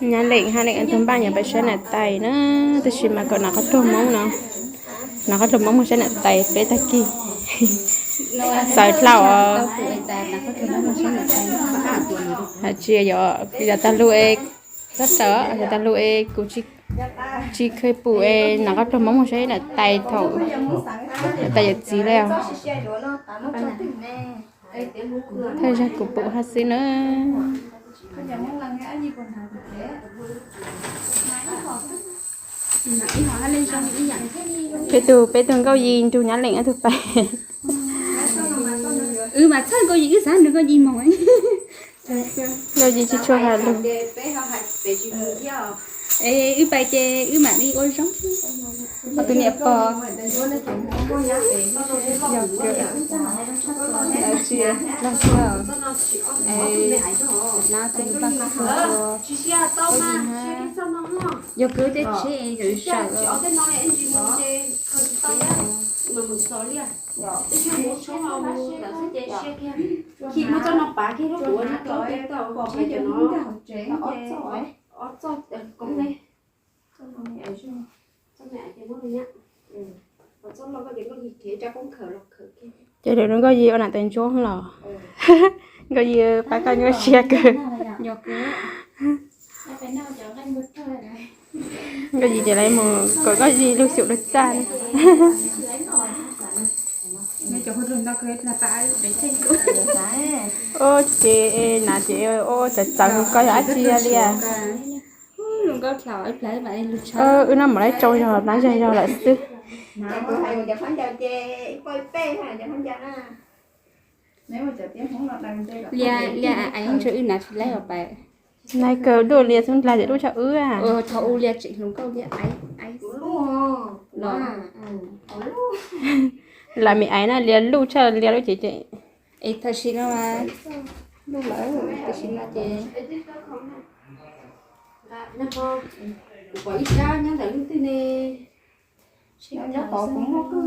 Nyab Leem hab Leem ob tug npaj yuav pais saib niam tais na, tab sis mas kom nov qab tuag Hmoob no, nov qab tuag Hmoob mus saib niam tais peb tag kis. Txawv dlhau os. Tsis yog, yog tag lug es, txhob txawv, yog tag lug es kuv tsis kheev pum es nov qab tuag Hmoob mus saib niam tais thaum niam tais yuav txiv li os. Thawj zaug kuv pum hab xwb na. Peb tug, peb tug Nkauj Yis nrug Nyab Leem ob tug pais. Wb mas txhawj Nkauj Yis, wb xav nrug Nkauj Yis moog. Nkauj Yis tsis tshua has lug. Es wb pais ces wb mam li ua zoo. Tus niam pog, yog kawg, lawv tsis, lawv tsis, es, na tus niam pog, yog kawg tej tsheb es zawm zawm. Ces lwm hnub Nkauj Yis ua niam tais ntsuab los, Nkauj Yis pab koj nyuaj siab kawg. Nkauj Yis ces lawv mus kom Nkauj Yis lug xyum lug txaj. Ua ces na ces ua txawv txawv, koj yog dab tsi li? Wb noj mam li tsau zog, dlaab zag zog lawm xwb. Lia, lia, ais ntshai wb nav tsis laib os pais. Nai kawg duaj lia xub ndlag ces lub tshaj wb. Thaum u lia tseem hluas nkauj lia ais, ais los. Lam me ais na, lia luj tshaj lia lub cev ces. Es tam sim no mas luj lawm, tam sim no ces pom ib sab nyob ntawm leej twg ne. Nyob tod kuv muaj kawg.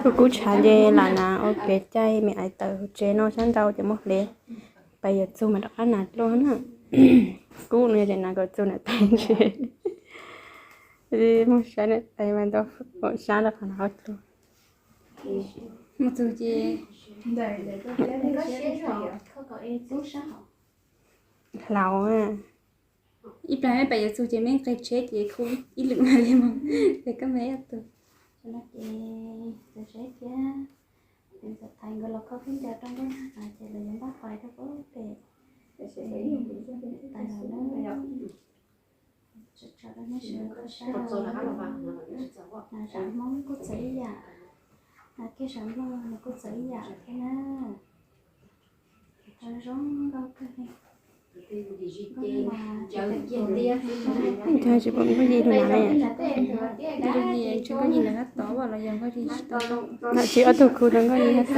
Kuv kub tshav nce lam nav ua kev cai me ais tawm hauv tsev no sab ntau ces muab hle. Pais yuav txug mas rov qab nav dlua na. Kub no ces nav kom txug niam tais ntse. Muab saib niam tais mas ntau pom sab rau qhov nav qhov dlua. Mus txug ces hlaus. Ib plag mej pais yuav txug ces mej nqeg tsheb ces khu ib lwm mag li mog, ces koj me ib tug. Ces txawm saib thiab, ces txawm thaiv nkawd los kho khaub ncaws rau nkauj nag ces lawv yuav npaj pais rau pem. Tais los na, tso rau nej sawv daws kho sab, na zam Hmoob kuj txawv ib yam, na kiag zam Nplog nws kuj txawv ib yam thiab na. Zoo nkauj kawg li. Tsis pom Nkauj Yis lug nav li. Nkauj Yis tsis, Nkauj Yis lawv hab tod los yog Nkauj Yis tsis tau. Nam tsis ob tug khu rau Nkauj Yis hab tod.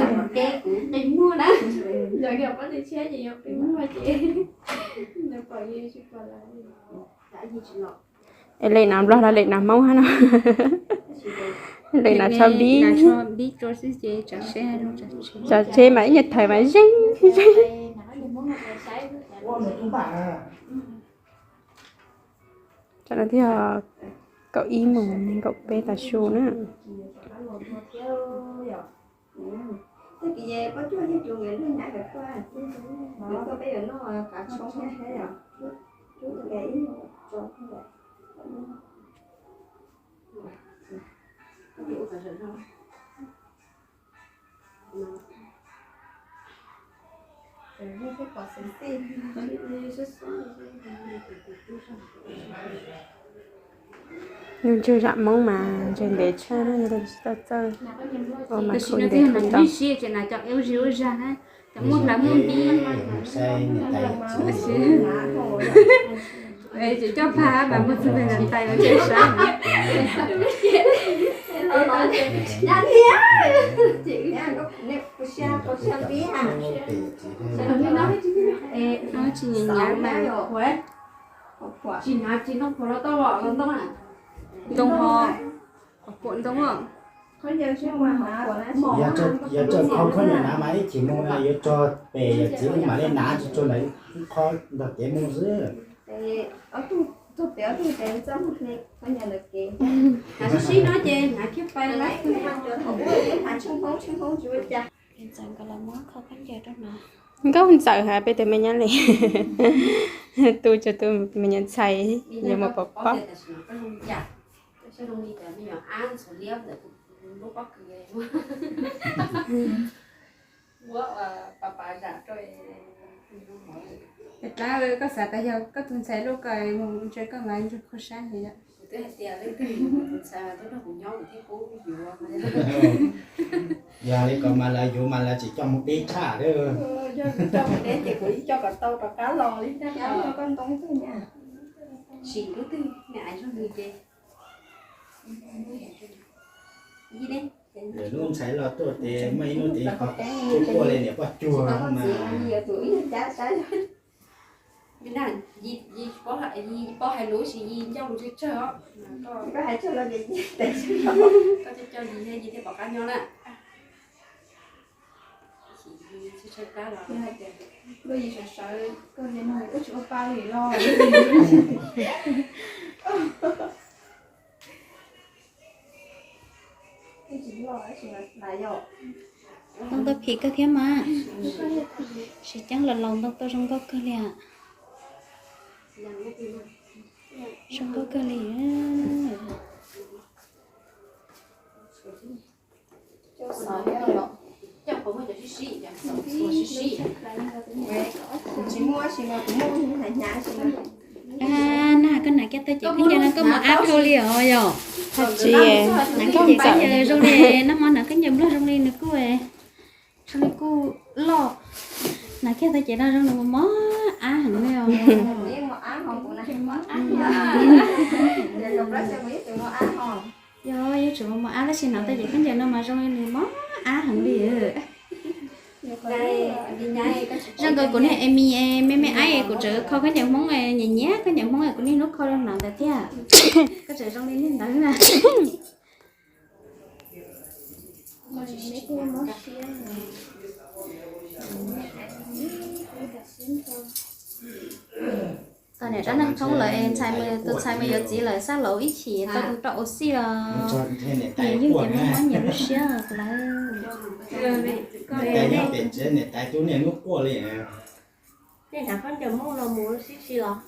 Es lem nav Nplog los lem nav Hmoob hab no? Lem nav tsho npib. Tsam tsheb mas ib nyuag thawm mas zeeg zeeg. Tsam no thiaj kaum ib moos kaum peb tas su na. Yus ntswg zam Hmoob mas ntseg ntev tshaj na, yog tsis tau txawj ua mas khu ntev tau. Cov muaj hlawv muaj npib, cov coj pha mas muaj txug tais tais los ntshe sab. Tsis nyiam nyiam mas ntoo ho, qhov puam ntoo os. Yog txawj kho khaub ncaws hnav mas ib chim mus yuav tso pem yawm txiv ub mam li hnav tsis tso ntawm ib qho ntog kev mus xwb. Ntxawm nkawd los muab kho khaub ncaws rau no. Nkauj Ntxawm hais peb tus me nyab li, tu tsuas tus me nyuam ntxhais yuav mus pov pob. Koj xav tas yog koj tus ntxhais luaj ko mus ntshe koj mas ntshe kho sab heev. Yog li ko mas lawv yuav mas lawv tsis coj mus deb tshaj. Yog kuv coj mus deb ces kuv yeej coj kom tau rov qab los li ntag. Sim lub twg me aiv zog nws ces lub ntxhais los tuaj ces muaj ib hnub ces qhov kuj quaj li niam poj cuag mas. Paub hais lus sis yis ncauj lus tsawg tsawg os. Koj hais tsawg los ces yis, koj coj coj yis thiab yis thiaj pom qab nyob na. Yis tsawg tsawg plab los, koj yis sawv sawv koj ces no wb tsis ua pa li los. Ntoo tau phim kawg thiab mas. Siv ceeb los laus ntoo tau zoo nkauj kawg li. Zoo nkauj kawg li. Na koj hnav kiag tau ces khaub ncaws no koj mus ab dhau li os yom. Hais tsis, hnav kiag ces khaub ncaws zoo li, nag hmo hnav khaub ncaws nplog zoo li nws kuj, zoo li kuj loj. Hnav kiag tau ces no zoo li mob ab heev li os. Yog, yeej tseem mob ab tab sis hnav tau ces khaub ncaws no mas zoo li nws mob ab heev li. Zoo nkaus kuv niag Amy me me aib kuv tseem kho khaub ncaws Hmoob, nyiam nyiam khaub ncaws Hmoob kuv niaj hnub kho rau nws ntawd thiab. Koj tseem zoo li niag ntawd na. Tos niam dab neeg thoob lawm es ntxhais, tus ntxhais mus yuav txiv lawm, xab laus ib chim tau tus rau ua xij los nyias yeej tias muaj mob nyias lub siab lawm. Tej hnav khaub ncaws Hmoob no mus sib si los.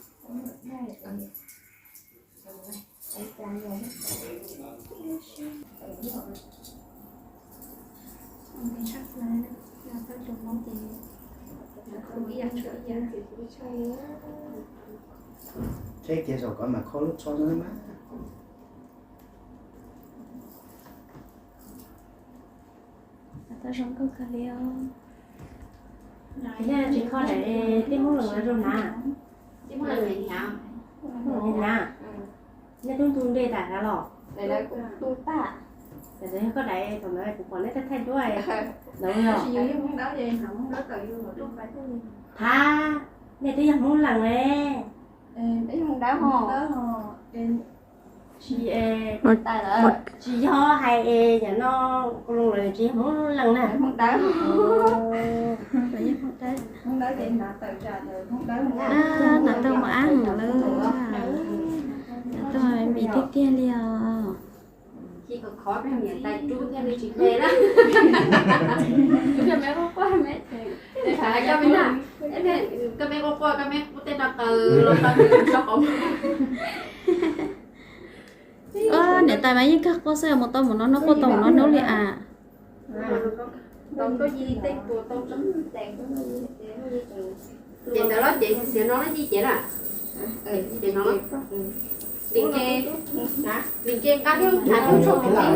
Tsheb kiag saum ko mas kho lub tsho no mas. Tau zoo nkauj kawg li os. Yog tsis kho daim tib Hmoob Lees los zoo hnav? Hnav. Nej tub tu ntej tas hnav los? Koj daim thaum ntawd kuv pom nej thaij thaij duab ntawd los? Thav, nej twb yog Hmoob Lees ne. Tsis yog hais es yam no, kuv lus lawm tsis yog Hmoob Lees na. Hnav tau mos ab heev lawm, hnav tau vim tiag tiag li os. Niam tais mas yeej kawg quaj xwb, mus tau mus no hnub quaj tau mus no hnub li as. Ces ntawd los ces xiav no los yeej cev na. Ces no, lim ke, lim ke nqa thiab nthav tub tshoj pem teb.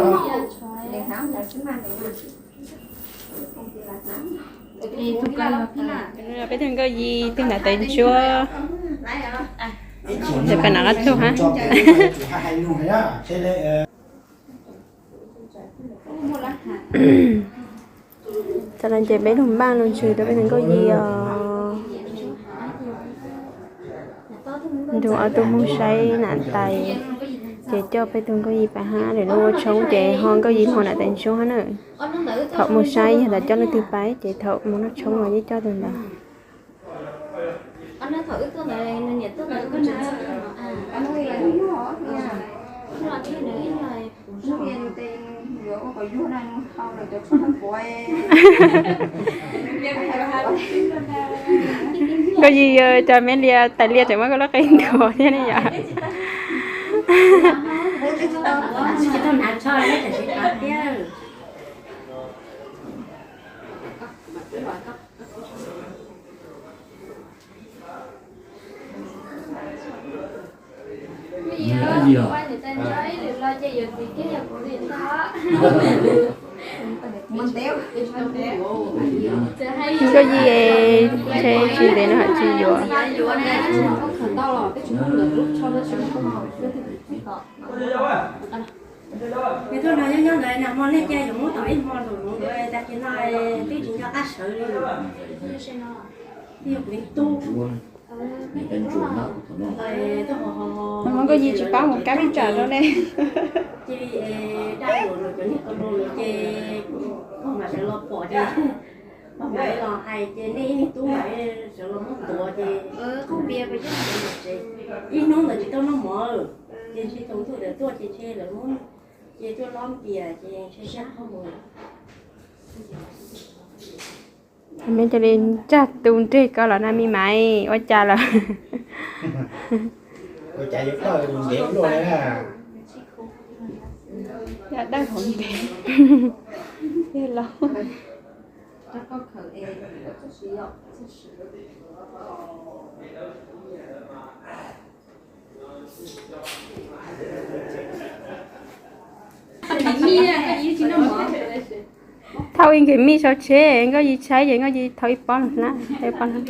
Peb tug nkauj Yig twb hnav tau ntsuab, ntawm peb nram qab tug hab. Tam no ces peb lug npaj lug ntsws rau peb tug nkauj Yig os. Nrug ob tug Hmoob saib nam tais. Ces coj peb tug Nkauj Yis pais hab lwm lub ua tshoob ces ho Nkauj Yis moog nram tais ntsuab hab na. Thaum moog saib yog tas coj leej twg pais ces thaum moog noj tshoob los yeej coj tug ntawd. Nkauj Yis, cov me lias tais lias tseem muab koj lub qe ntuas thiab ne yom. Nkauj Yis, tsis ntev no haj tsis yuav. Nyob nyob ntawd nag hmo nej cia yuav muab tau ib hmo lug ntawd tag kis no twb tsis nco qab sawv li. Yog kuv tub. Nkauj Yis tsis paub mus kab pib tsam rau ne. Cia li daj luam rau cov niag ko lus ces koj mam sawv los pom ces koj mam los hais ces nej ib niag tub mam sawv los muab tuav ces ib hnub ntawd tsis tau noj mov ces ntshe thaum ntuj tawm tuaj ces ntshe lawv muab ces tuaj lob npias ces ntshe sab qhov mus. Me cia li ntsaj tu nreg ko los na me maiv ua cas lawm. Ua cas yuav dawj hauv ntev luaj li na. Yog dawj hauv ntev. Yog los. Thauj ib nkeeg mij sau tsheb, Nkauj Yis tshaib ces Nkauj Yis thauj ib pob los hlab, thauj ib pob hlab.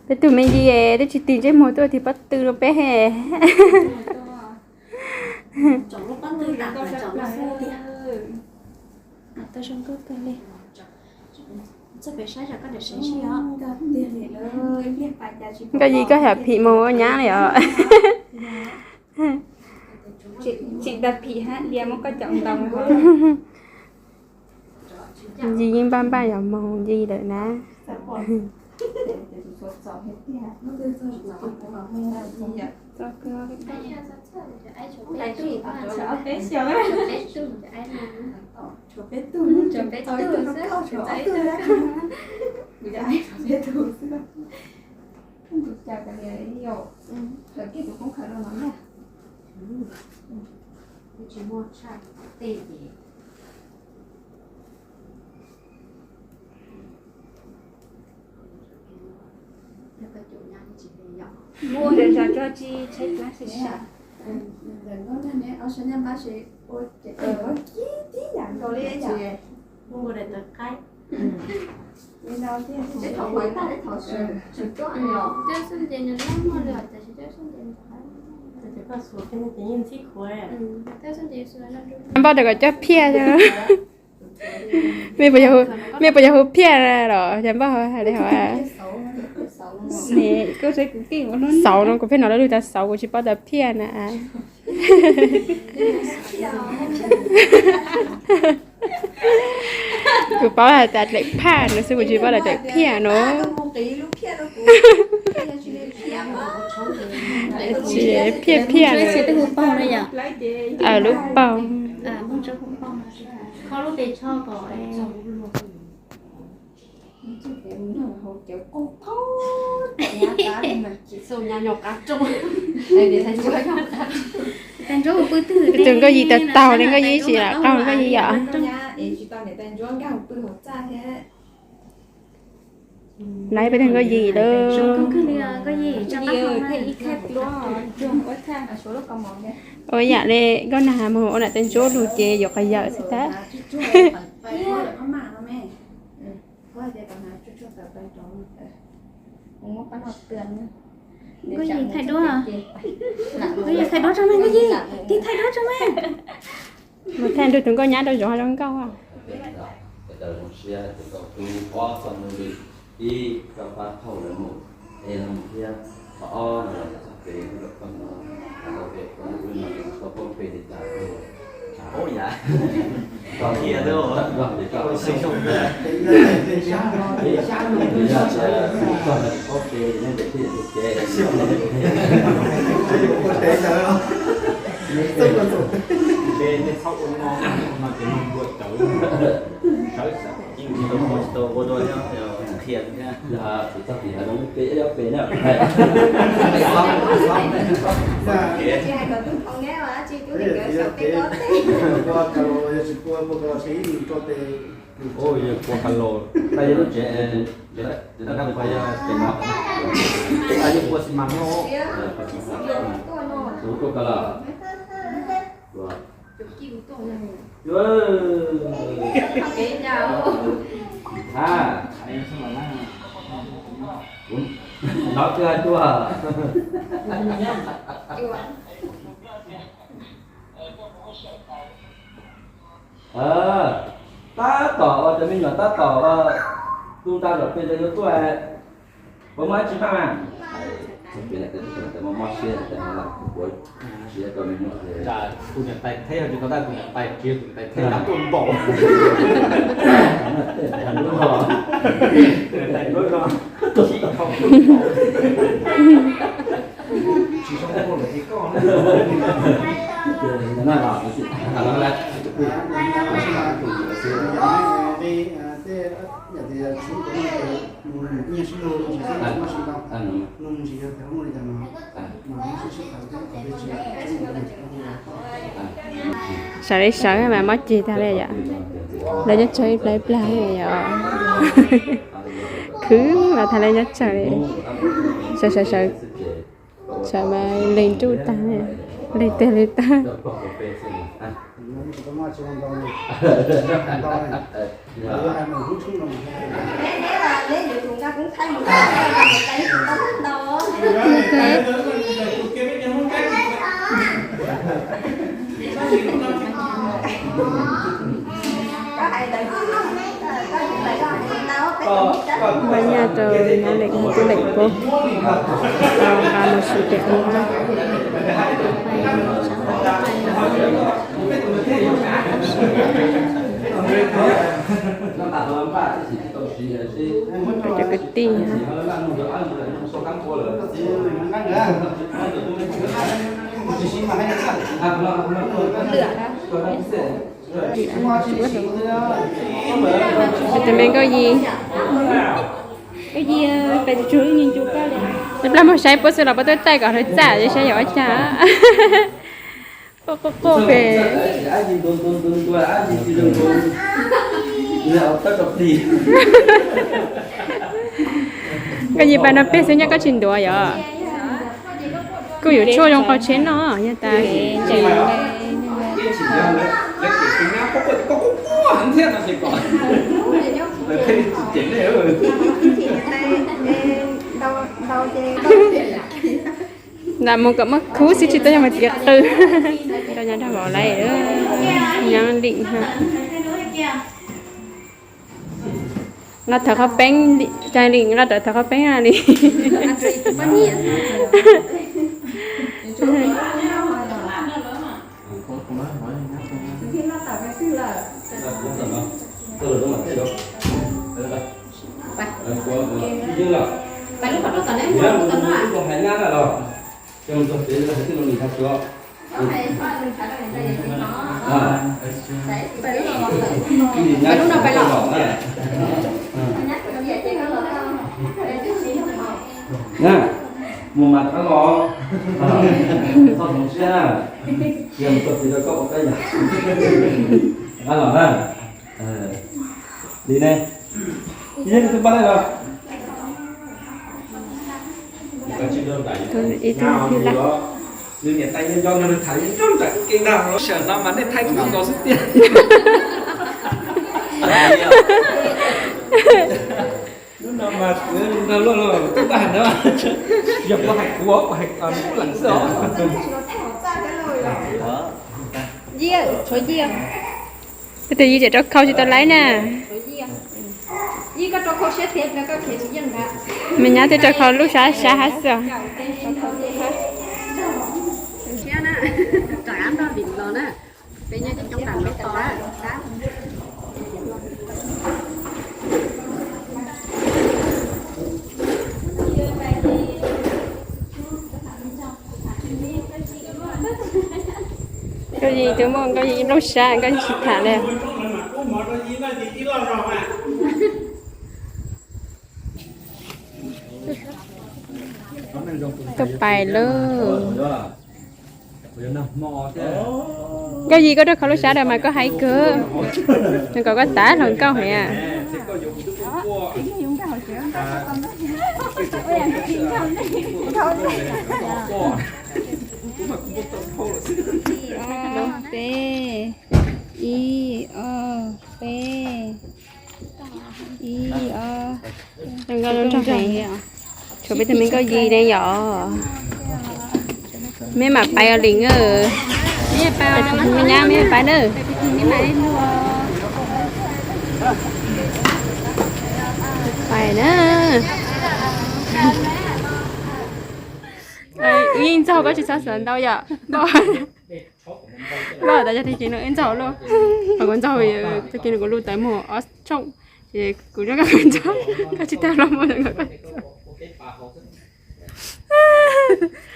Peb tug me Yis twb tsis tig ntsej muag tuaj tig pob tw rau peb. Nkauj Yis koj yam phim moog ua nyab li os. Tseem tas phim hab lias muab koj caum ntaus. Yis yeej npaj npaj yog moog Yis lawm na. Tshuav peb tug, tshuav peb tug, tshuav ob tug, tshuav peb tug xwb. Tus cas kav liam yom, kawm kiag tus koob khaws rau no na. Tsis muaj tshaj tej ces muaj zam zam tso tsis tshaib plab sab sab. Npauj rau kom coj phiaj. Mej puas yog hu phiaj los yog npauj hais li hov. Xauv no kuv pheej hnov lawv lug tas xauv, kuv tsis paub tas phiaj na. Kuv paub hais tas dlaim phaj no xwb, kuv tsis paub tas dlaim phiaj no. Tsis phiaj phiaj na. Lub paug. Tus Nkauj Yis tau taug li Nkauj Yis tsis lam qaug Nkauj Yis yom. Laiv peb tug Nkauj Yis lawm. Ua yam li Nkauj Nag moog ua nam tais ntsuab lug ces yuav qhov yawm xwb tag. Nkauj Yis thaij duab, Nkauj Yis thaij duab tso mas, Nkauj Yis tig thaij duab tso mas. Mus thaij nrug tus nkauj nyab rau zoov zoo nkauj. Ib, koj pab thauj lawv mus, es lawv mus thiab. Qhov ob no los txog pem lub rau koj no, los tau pem koj lub no tau pab pem li cas. Ub, yam koj thiaj li koj xib zoo ntag. Koj tsis pab pem nej pem thiaj tus kev. Npe nej txhob ua no, no ces no ua cawv. Sawv tsis tau ua dua thiab, qhia thiab. Yog tsis txog tim hais zoo peb ob peb na. Tsis hais kom tub hmoob neb os, tsis tub li nkawd xyaum peb ko. Ua ka los yog tsis pua, pua ka los tsis ib nus rau tes. Ua yog pua ka los, tab yog lub tsev, tab yog pua xi mas no. Pua ka los. Hnov twb cua. Tab tom ua cov me nyuam tab tom tu nta zaum pem yuav tuaj, puas muaj dab tsi faj mas? Mob mob siab, kuv niam tais theb, yog tsis tau tais theb, kuv niam tais tsis yog kuv niam tais theb, tuaj npaum. Niam tais lub no, tsis zoo lawm ces koj na. Sawv li sawv mas mob ceg tag li yom. Lawv nyob tsawg ib plag ib plag yom. Khwv mas tag li nyob tsawg li. Sawv sawv sawv, sawv mas lees nruj tag li, lees tag li tag. Npaj nyaj rau nyob leem tub leem pub, tau nqa mus su pem ub na. Cov kwv tij na. Tus me nkauj Yis, peb plag mus saib puab xwb los puab twb taij kom hlawv txaj, saib yuav ua cas. Quaj quaj quaj pem. Nkauj Yis, pas no peg xwb nyob koj tsis ntuav yom? Kuj yuav tshuaj zoo qau tsheb noj yog tas. Lam mus kom muaj khub xwb tsis tau yog mas txiv qw. Rau nyob rau vauv lawm, nyob lim ha. Los thawv qhov peeb, cas lim los rau thawv qhov peeb li. Na, mus mas thab los, txhob hloov siab na, yog mus txog tid rau koj ua koj yam. Thab los na. Li ne, yog tus pab dej los. Ib tug hwj laj. Nws niam tais nco nco nws tham nrog nram kev nrag los, sawv no mas nej thaij kuv nkaus xwb tiag. Lub no mas nrog luaj los twb npaj hais ntawd, yog puas hais kuv, puas hais kuv leej xwb os. Tus Yis tseem rau khau tsis tau laib na. Me nyab twb rau khau lub sab sab hab xwb. Nkauj Yig twb muaj Nkauj Yig ib lub sab, Nkauj Yig tsis tham li. Tuaj pais lauj. Nkauj Yig, koj rau khau lub sab das mas koj hais kawg, nws kom koj tav hluas nkauj heev. Peb, ib, ob, peb, ib, ob. Tshuav peb tug me Nkauj Yig ne yom. Meb mam pais os Lim. Me nyab, meb pais na. Pais na. Wb yeej ntxaug, koj tsis txhob xav ntau yom. Npaj tas yog tag kis no wb ntxaug luaj, qhov kuv ntxaug tag kis no kuv lub tawv muag ob tshooj, ces kuv nyob koj ntxaug, koj tsis tau los mus ntxaug.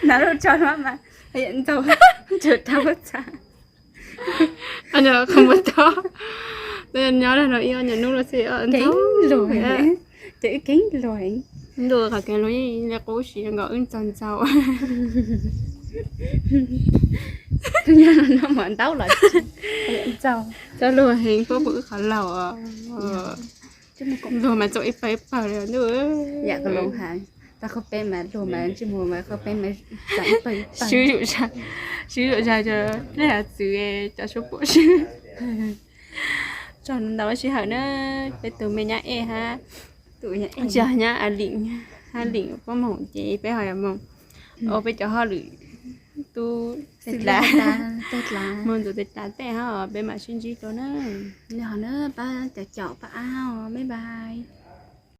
Nav lub tso no mas ntxaug, tsuas rau txha. Qhov muag tob, nyob los ib ob nyuag hnub los xij ntxaug. Ces wb keeb luag, ntuj qhov keeb luag li qub si nkaus wb ntxaug ntxaug. Nyob no mas ntaub los ntxaug, coj luag heev puab pum wb qhov laug. Luag mas txaus ib pawg ib pawg li ntuj. Yam ko loo has, tau qhov peb mas luag mas ntsej muag mas qhov peb mas txaus ib pawg ib pawg. Swb zuj zug, swb zuj zug cov dej hav txwv, cov suab puam swb. Tsaug ntau sij hawm na, peb tus me nyab Ej hab, tus yog nyab A Lim, hab Lim puab moog ces peb ho yuav moog. Ua peb cov hauj lwm tub teg dlav, moog ntxuav teg dlav tej hab peb mam sib ntsib dua na. Yog na, pab caum caum pab ab, bye bye.